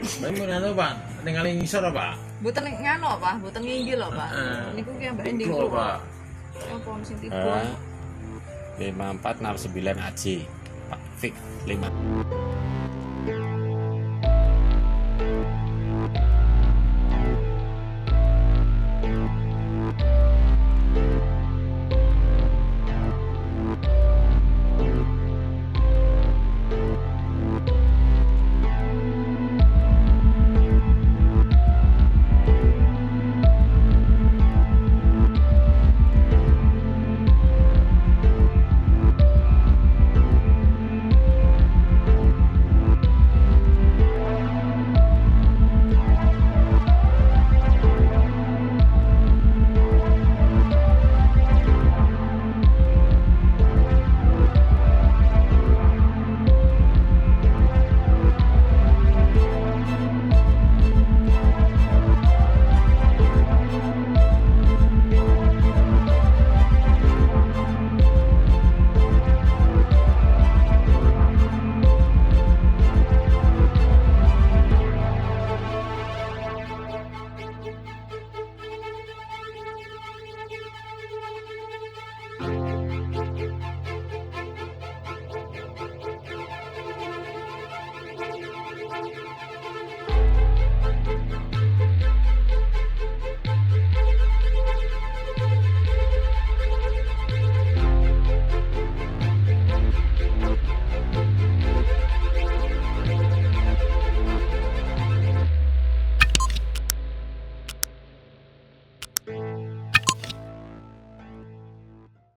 Mbak anu, Pak, ningali ngisor, Pak. Mboten nganu apa? Mboten nginggil lho, Pak. Heeh. Niku ki ambake Ndingkluk, ndingkluk. Pak. Apa sing tiba? 5469 AJ. Pak Fik 5.